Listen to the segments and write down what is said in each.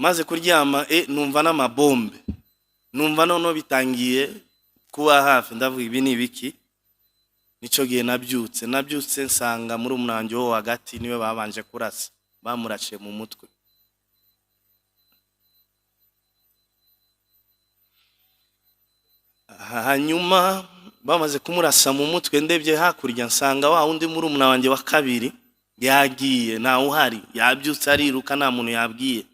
Maze kuryama, numva n'amabombe, numva noneho bitangiye kuba hafi. Ndavuga, ibi ni ibiki? Nico gihe nabyutse nsanga muri umunange wo hagati niwe babanje kurasa, bamurashe mu mutwe. Hanyuma bamaze kumurasa mu mutwe, ndebye hakurya nsanga wa wundi muri wanjye wa kabiri yagiye, ntawe uhari, yabyutse ariruka, nta muntu yabwiye.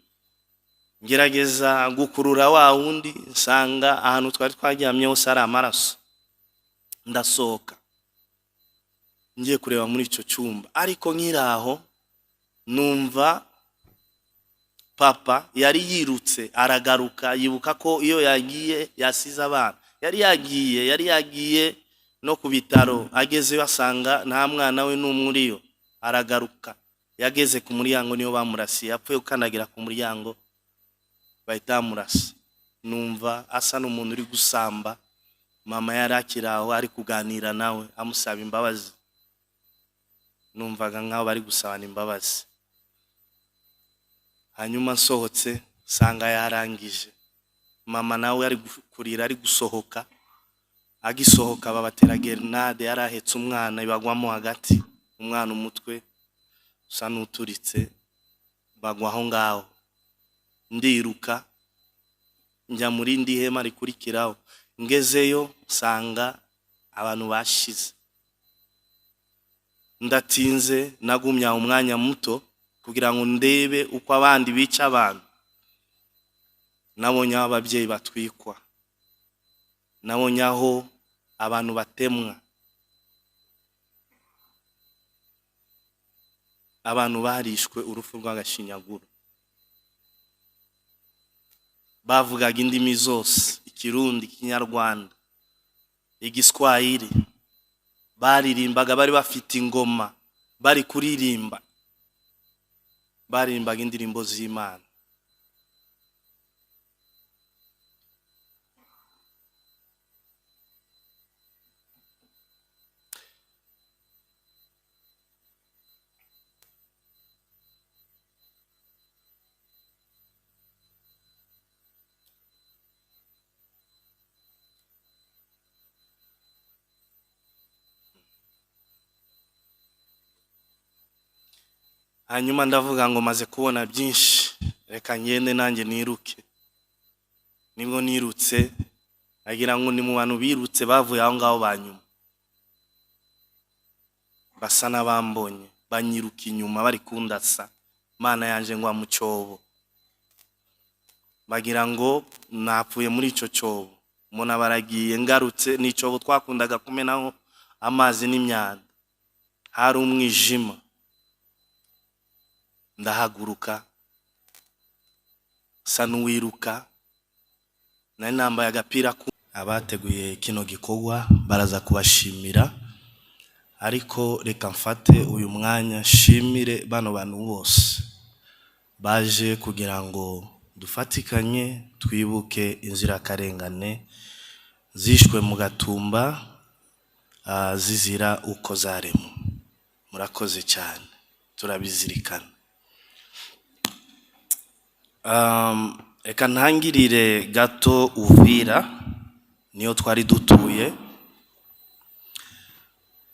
Ngerageza gukurura wa wundi, nsanga ahantu twari twaryamye hose ari amaraso. Ndasohoka ngiye kureba muri icyo cyumba, ariko nkiri aho numva papa yari yirutse aragaruka, yibuka ko iyo yagiye yasize abana. Yari yagiye no ku bitaro, agezeyo asanga nta mwana we n'umwe uriyo, aragaruka. Yageze ku muryango niyo bamurasiye, apfuye gukandagira ku muryango bahita bamurasa. Numva asa n'umuntu uri gusamba. Mama yari akiri aho ari kuganira nawe amusaba imbabazi, numvaga nk'aho bari gusabana imbabazi. Hanyuma nsohotse nsanga yarangije, mama nawe ari kurira ari gusohoka. Agisohoka babatera grenade, yari ahetse umwana, ibagwamo hagati, umwana umutwe usa n'uturitse, bagwa aho ngaho. Ndiruka njya mu rindi hema rikurikiraho, ngezeyo nsanga abantu bashize. Ndatinze, nagumye aho umwanya muto kugira ngo ndebe uko abandi bica abantu. Nabonye aho ababyeyi batwikwa, nabonye aho abantu batemwa, abantu barishwe urupfu rw'agashinyaguro. Bavugaga indimi zose, Ikirundi, Ikinyarwanda, Igiswahili, baririmbaga, bari bafite ingoma bari kuririmba, baririmbaga indirimbo z'Imana. Hanyuma ndavuga ngo maze kubona byinshi, reka ngende nanjye niruke. Nibwo nirutse, agira ngo ni mu bantu birutse bavuye aho ngaho ba nyuma. Basa n'abambonye banyiruka inyuma bari kundasa, Mana yanje, ngwa mu cyobo, bagira ngo napfuye muri icyo cyobo. Mbona baragiye, ngarutse ni icyobo twakundaga kumenaho amazi n'imyanda, hari umwijima. Ndahaguruka sa n'uwiruka, nari nambaye agapira ku abateguye kino gikorwa baraza kubashimira, ariko reka mfate uyu mwanya nshimire bano bantu bose baje kugira ngo dufatikanye twibuke inzirakarengane zishwe mu Gatumba, zizira uko zaremwe. Murakoze cyane, turabizirikana. Reka ntangirire gato Uvira, niyo twari dutuye.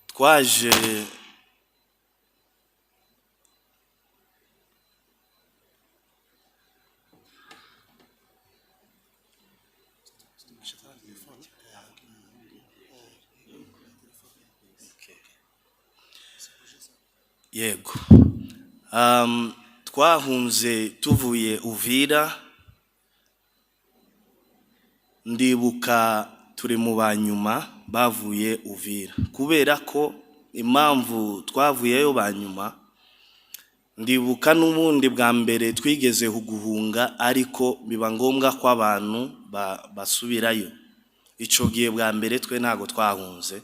Twaje yego, twahunze tuvuye Uvira. Ndibuka turi mu ba nyuma bavuye Uvira, kubera ko impamvu twavuyeyo ba nyuma, ndibuka n'ubundi bwa mbere twigeze guhunga, ariko biba ngombwa ko abantu basubirayo. Icyo gihe bwa mbere twe ntabwo twahunze,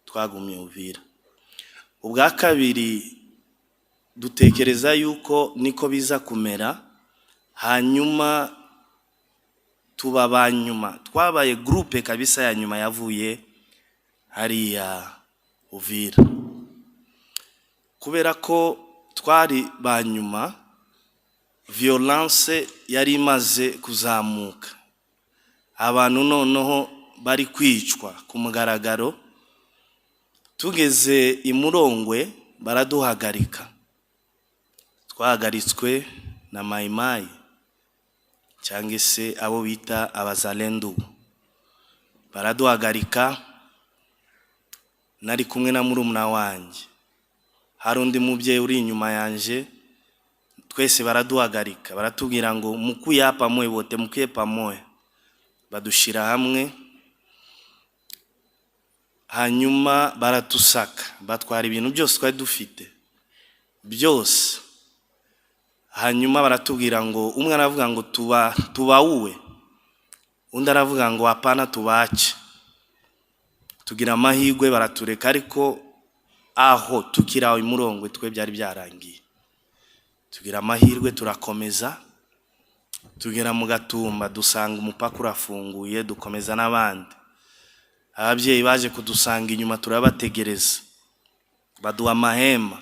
twagumye Uvira. Ubwa kabiri dutekereza yuko niko biza kumera, hanyuma tuba ba nyuma. Twabaye groupe kabisa ya nyuma yavuye hariya Uvira. Kubera ko twari ba nyuma, Violence yari imaze kuzamuka, abantu noneho bari kwicwa ku mugaragaro. Tugeze i Murongwe baraduhagarika. Twahagaritswe na Mayimayi cyangwa se abo bita Abazalendu, baraduhagarika. Nari kumwe na murumuna wanjye, hari undi mubyeyi uri inyuma yanje. Twese baraduhagarika, baratubwira ngo "Mukuye hapa mwe wote, mukuye pamoja." Badushira hamwe, hanyuma baratusaka, batwara ibintu byose twari dufite byose. Hanyuma baratubwira ngo, umwe aravuga ngo "Tuba tubauwe," undi aravuga ngo "Hapana, tubache." Tugira amahirwe baratureka, ariko aho tukiri aho i Murongwe twe byari byarangiye. Tugira amahirwe turakomeza, tugera mu Gatumba, dusanga umupaka urafunguye, dukomeza n'abandi. Ababyeyi baje kudusanga inyuma, turabategereza, baduha amahema.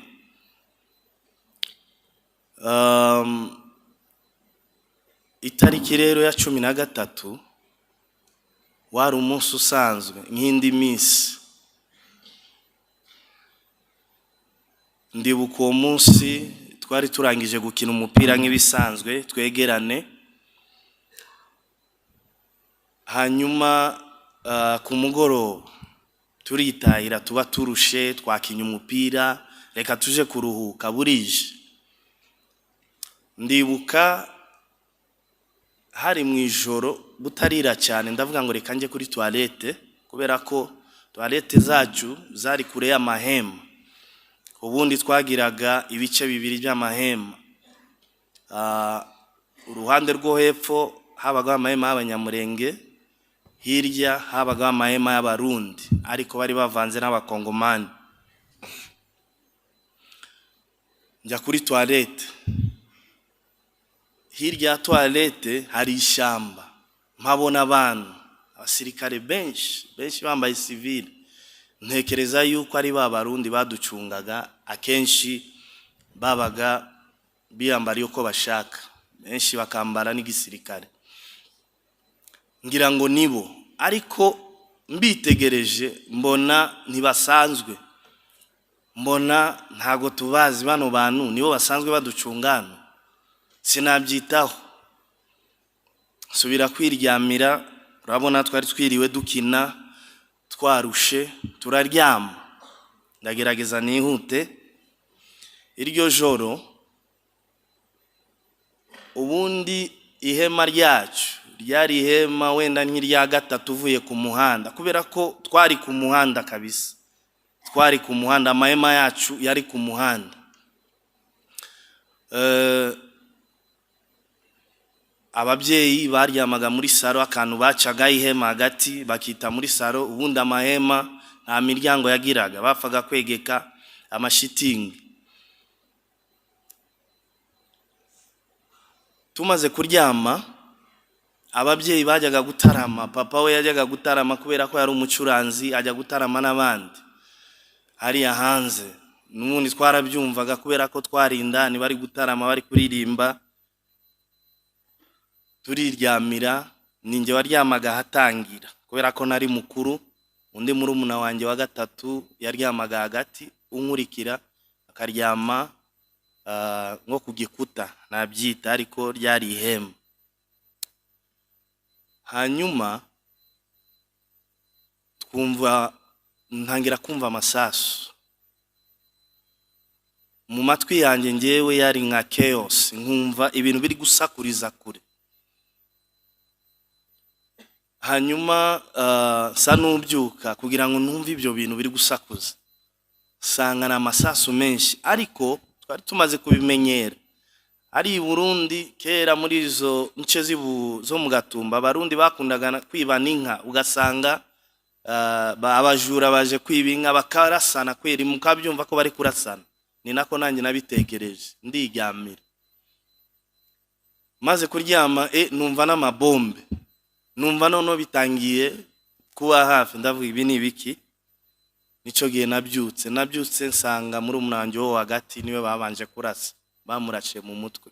Itariki rero ya 13 wari umunsi usanzwe nk'indi minsi. Ndibuka uwo munsi twari turangije gukina umupira nk'ibisanzwe, twegerane. Hanyuma ku mugoroba turitahira, tuba turushe, twakinya umupira, reka tuje kuruhuka, burije. Ndibuka hari mu ijoro butarira cyane, ndavuga ngo reka njye kuri toilette, kubera ko toilette zacu zari kure y'amahema. Ubundi twagiraga ibice bibiri by'amahema. Uruhande rwo hepfo habagaho amahema y'Abanyamurenge, hirya habagaho amahema y'Abarundi, ariko bari bavanze n'Abakongomani. Njya kuri toilette, hirya ya toilette hari ishyamba, mpabona abantu, abasirikare benshi benshi bambaye civile. Ntekereza yuko ari ba Barundi baducungaga. Akenshi babaga biyambariye uko bashaka, benshi bakambara n'igisirikare. Ngira ngo nibo, ariko mbitegereje mbona ntibasanzwe, mbona ntago tubazi. Bano bantu nibo basanzwe baducunga hano? Sinabyitaho, nsubira kwiryamira. Urabona twari twiriwe dukina, twarushe, turaryama. Ndagerageza nihute. Iryo joro ubundi ihema ryacu ryari ihema wenda nk'irya gatatu uvuye ku muhanda, kubera ko twari ku muhanda kabisa, twari ku muhanda, amahema yacu yari ku muhanda. Ababyeyi baryamaga muri saro, akantu bacaga ihema hagati bakita muri saro. Ubundi amahema nta miryango yagiraga, bapfaga kwegeka amashitingi. Tumaze kuryama, ababyeyi bajyaga gutarama. Papa we yajyaga gutarama kubera ko yari umucuranzi, ajya gutarama n'abandi hariya hanze. N'ubundi twarabyumvaga kubera ko twari indani, bari gutarama, bari kuririmba. Turiryamira. Ninjye waryamaga ahatangira kubera ko nari mukuru. Undi murumuna wanjye wa gatatu yaryamaga hagati, unkurikira akaryama nko ku gikuta nabyita, ariko ryari ihema. Hanyuma twumva, ntangira kumva amasasu mu matwi yanjye. Ngewe yari nka chaos, nkumva ibintu biri gusakuriza kure. Hanyuma nsa n'ubyuka kugira ngo numve ibyo bintu biri gusakuza, sanga ni amasasu menshi, ariko twari tumaze kubimenyera. Ari i Burundi kera, muri izo nce zo mu Gatumba, Abarundi bakundaga kwibana inka, ugasanga abajura baje kwiba inka bakarasana kweri, mukabyumva ko bari kurasana. Ni nako nanjye nabitekereje, ndiryamira. Maze kuryama, numva n'amabombe, numva noneho bitangiye kuba hafi. Ndavuga, "Ibi ni ibiki?" Nico gihe nabyutse nsanga muri umunange wo hagati niwe babanje kurasa, bamurashe mu mutwe.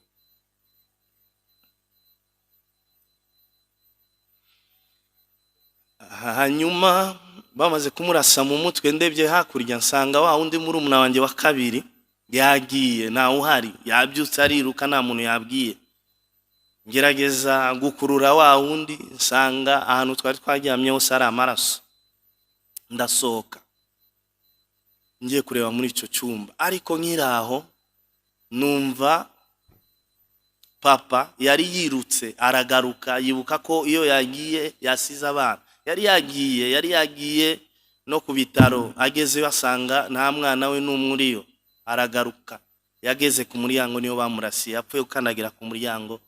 Hanyuma bamaze kumurasa mu mutwe, ndebye hakurya nsanga wa wundi murumuna wanjye wa kabiri yagiye, ntawe uhari, yabyutse ariruka, nta muntu yabwiye. Ngerageza gukurura wa wundi, nsanga ahantu twari twaryamye hose ari amaraso. Ndasohoka ngiye kureba muri icyo cyumba, ariko nkiri aho numva papa yari yirutse aragaruka, yibuka ko iyo yagiye yasize abana. Yari yagiye no ku bitaro, agezeyo asanga nta mwana we n'umwe uriyo, aragaruka. Yageze ku muryango niyo bamurasiye, apfuye gukandagira ku muryango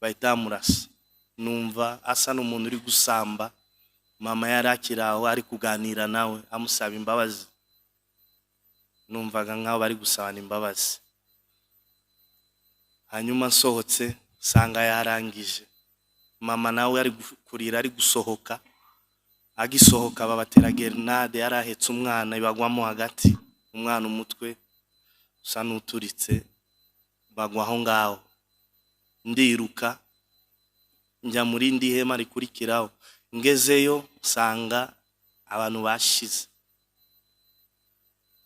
bahita bamurasa. Numva asa n'umuntu uri gusamba. Mama yari akiri aho ari kuganira nawe amusaba imbabazi, numvaga nk'aho bari gusabana imbabazi. Hanyuma nsohotse nsanga yarangije, mama nawe ari kurira ari gusohoka. Agisohoka babatera grenade, yari ahetse umwana, ibagwamo hagati, umwana umutwe usa n'uturitse, bagwa aho ngaho. Ndiruka njya muri indi hema rikurikiraho, ngezeyo nsanga abantu bashize.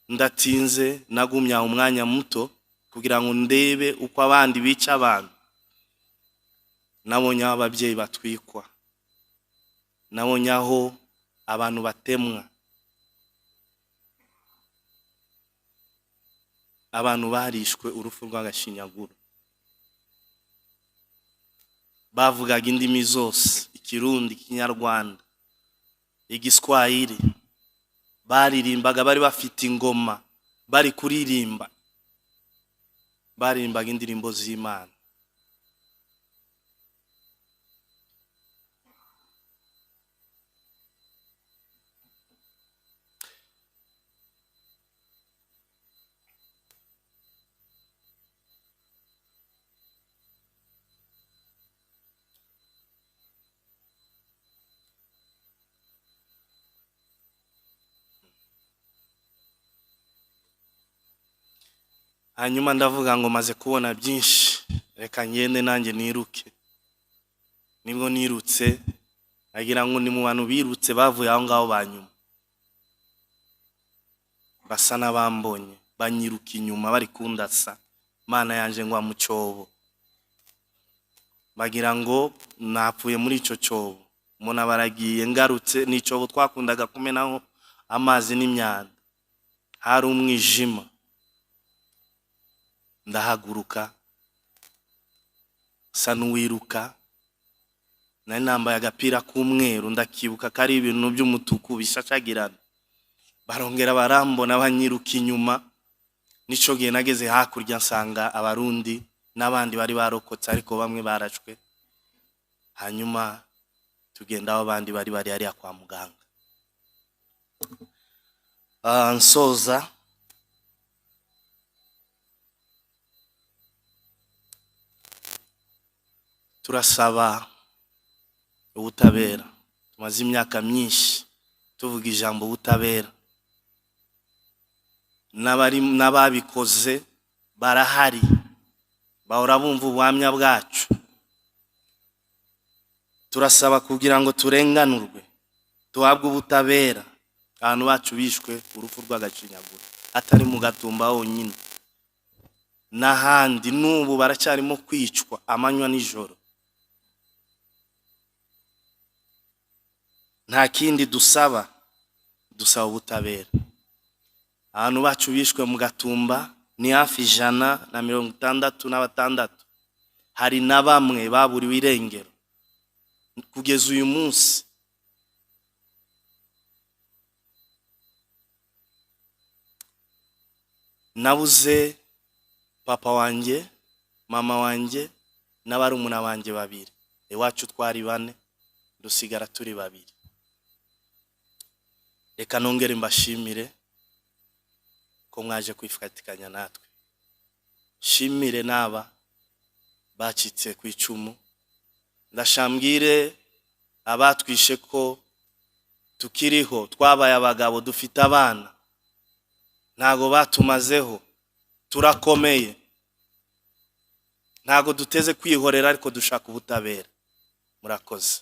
Ndatinze, nagumye aho umwanya muto kugira ngo ndebe uko abandi bica abantu. Nabonye aho ababyeyi batwikwa, nabonye aho abantu batemwa, abantu barishwe urupfu rw'agashinyaguro. Bavugaga indimi zose, Ikirundi, Ikinyarwanda, Igiswahili, baririmbaga, bari bafite ingoma bari kuririmba, baririmbaga indirimbo z'Imana. Hanyuma ndavuga ngo maze kubona byinshi, reka ngende nanjye niruke. Nibwo nirutse, nagira ngo ni mu bantu birutse bavuye aho ngaho ba nyuma. Basa n'abambonye banyiruka inyuma bari kundasa, Mana yanje, ngwa mu cyobo, bagira ngo napfuye muri icyo cyobo. Mbona baragiye, ngarutse ni icyobo twakundaga kumenaho amazi n'imyanda, hari umwijima. Ndahaguruka sa n'uwiruka, nari nambaye agapira k'umweru, ndakibuka ko ari ibintu by'umutuku bishashagirana. Barongera barambona banyiruka inyuma. Nico gihe nageze hakurya nsanga Abarundi n'abandi bari barokotse, ariko bamwe barashwe. Hanyuma tugenda aho abandi bari bari hariya kwa muganga. Nsoza, turasaba ubutabera. Tumaze imyaka myinshi tuvuga ijambo ubutabera, n'abari n'ababikoze barahari, bahora bumva ubuhamya bwacu. Turasaba kugira ngo turenganurwe, tuhabwe ubutabera. Abantu bacu bishwe urupfu rw'agacinyaguro, atari mu Gatumba honyine, n'ahandi n'ubu baracyarimo kwicwa amanywa n'ijoro. Nta kindi dusaba, dusaba ubutabera. Abantu bacu bishwe mu Gatumba ni hafi 166, hari na bamwe baburiwe irengero kugeza uyu munsi. Nabuze papa wanjye, mama wanjye n'abarumuna banjye babiri. Iwacu twari bane, dusigara turi babiri. Reka nongere mbashimire ko mwaje kwifatikanya natwe, shimire n'aba bacitse ku icumu. Ndashambwire abatwishe ko tukiriho, twabaye abagabo, dufite abana, ntago batumazeho, turakomeye, ntago duteze kwihorera, ariko dushaka ubutabera. Murakoze.